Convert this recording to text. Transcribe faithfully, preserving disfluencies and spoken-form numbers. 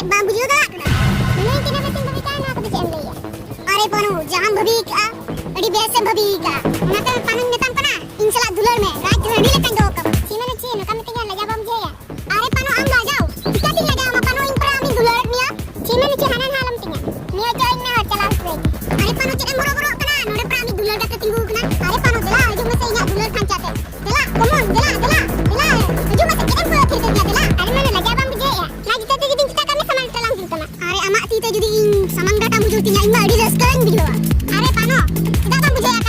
ᱵᱟᱢ ᱵᱩᱡᱷᱟᱹᱣ ᱫᱟᱲᱮᱭᱟᱜ ᱠᱟᱱᱟ? ᱱᱩᱭ ᱛᱤᱱᱟᱹᱜ ᱵᱮᱥᱤᱧ ᱵᱷᱟᱹᱵᱤ ᱠᱟᱜᱼᱟ, ᱱᱚᱣᱟ ᱠᱚᱫᱚ ᱪᱮᱫ ᱮᱢ ᱞᱟᱹᱭᱟ? ᱟᱨᱮ ᱯᱟᱱᱩ, ᱡᱟᱦᱟᱸᱢ ᱵᱷᱟᱹᱵᱤ ᱠᱟᱜᱼᱟ, ᱟᱹᱰᱤ ᱵᱮᱥ ᱮᱢ ᱵᱷᱟᱹᱵᱤ ᱠᱟᱜᱼᱟ᱾ ᱚᱱᱟᱛᱮ ᱯᱟᱱᱩᱧ ᱢᱮᱛᱟᱢ ᱠᱟᱱᱟ, ᱤᱧ ᱥᱟᱞᱟᱜ ᱫᱩᱞᱟᱹᱲ ᱢᱮ, ᱨᱟᱡᱽ ᱨᱟᱹᱱᱤ ᱞᱮᱠᱟᱧ ᱫᱚᱦᱚ ᱠᱟᱢᱟ᱾ ᱪᱮᱫ ᱢᱮᱱᱟ ᱪᱮᱫ? ᱱᱚᱝᱠᱟᱢ ᱢᱤᱛᱟᱹᱧᱟ, ᱞᱟᱡᱟᱣ ᱵᱟᱢ ᱵᱩᱡᱷᱟᱹᱣᱟ? ᱟᱨᱮ ᱯᱟᱱᱩ, ᱟᱢ ᱞᱟᱡᱟᱣ? ᱪᱤᱠᱟᱹᱛᱤᱧ ᱞᱟᱡᱟᱣ ᱟᱢᱟ ᱯᱟᱱᱩ? ᱤᱧ ᱯᱟᱲᱟ ᱟᱢᱤᱧ ᱫᱩᱞᱟᱹᱲ ᱢᱮᱭᱟ᱾ ᱪᱮᱫ ᱢᱮᱱᱟ ᱪᱮᱫ? ᱦᱟᱱᱟ ᱱᱟᱦᱟᱞ ᱮᱢ ᱛᱤᱧᱟ᱾ ᱱᱤᱭᱟᱹ ᱪᱚ ᱤᱧ ᱢᱮ ᱦᱚᱲ ᱪᱟᱞᱟᱣ ᱦᱚᱪᱚᱭ ᱢᱮ᱾ ᱟᱨᱮ ᱯᱟᱱᱩ, ᱪᱮᱫ ᱮᱢ ᱦᱚᱨᱚ ᱵᱚᱨᱚᱜ ᱠᱟᱱᱟ? ᱱᱚᱰᱮ ᱯᱟᱲᱟ ᱟᱢᱤᱡ ᱫᱩᱞᱟᱹᱲ ᱜᱟᱛᱮ ᱛᱤᱸᱜᱩ ᱟᱠᱟᱱᱟ᱾ ᱟᱨᱮ ᱯᱟᱱᱩ, ᱫᱮᱞᱟ ᱦᱤᱡᱩᱜ ᱢᱮᱥᱮ ᱤᱧᱟᱹᱜ ᱫᱩᱞᱟᱹᱲ ᱠᱷᱟᱧᱪᱟ ᱛᱮ᱾ ᱫᱮᱞᱟ, ᱠᱚᱢᱚᱱ, ᱫᱮᱞᱟ, ᱫᱮᱞᱟ, ᱫᱮᱞᱟ, ᱦᱤᱡᱩᱜ ᱢᱮᱥᱮ, ᱪᱮᱫ ᱮᱢ ᱠᱚᱭᱚᱜ ᱛᱷᱤᱨ ᱠᱟᱫᱤᱧᱟ? ᱫᱮᱞᱟ᱾ ᱟᱨᱮ ᱢᱟᱱᱮ, ᱞᱟᱡᱟᱣ ᱵᱟᱢ ᱵᱩᱡᱷᱟᱹᱣᱮᱫᱼᱟ? ᱚᱱᱟ ᱡᱩᱛᱟᱹ ᱛᱮ ᱡᱩᱫᱤᱧ ᱪᱮᱫᱟᱜ ᱠᱟᱹᱢᱤ ᱥᱟᱢᱟᱝ ᱴᱟᱞᱟᱝ ᱦᱩᱭᱩᱜ ᱛᱟᱢᱟ? ᱟᱨᱮ, ᱟᱢᱟᱜ ᱛᱤ ᱛᱮ ᱡᱩᱫᱤ ᱤᱧ ᱥᱟᱢᱟᱝ ᱰᱟᱴᱟᱢ ᱵᱩᱡᱷᱟᱹᱣ ᱛᱤᱧᱟ, ᱤᱧ ᱢᱟ ᱟᱹᱰᱤ ᱨᱟᱹᱥᱠᱟᱹᱧ ᱵᱩᱡᱷᱟᱹᱣᱟ᱾ ᱟᱨᱮ ᱯᱟᱱᱚ, ᱪᱮᱫᱟᱜ ᱵᱟᱢ ᱵᱩᱡᱷᱟᱹᱣᱟ?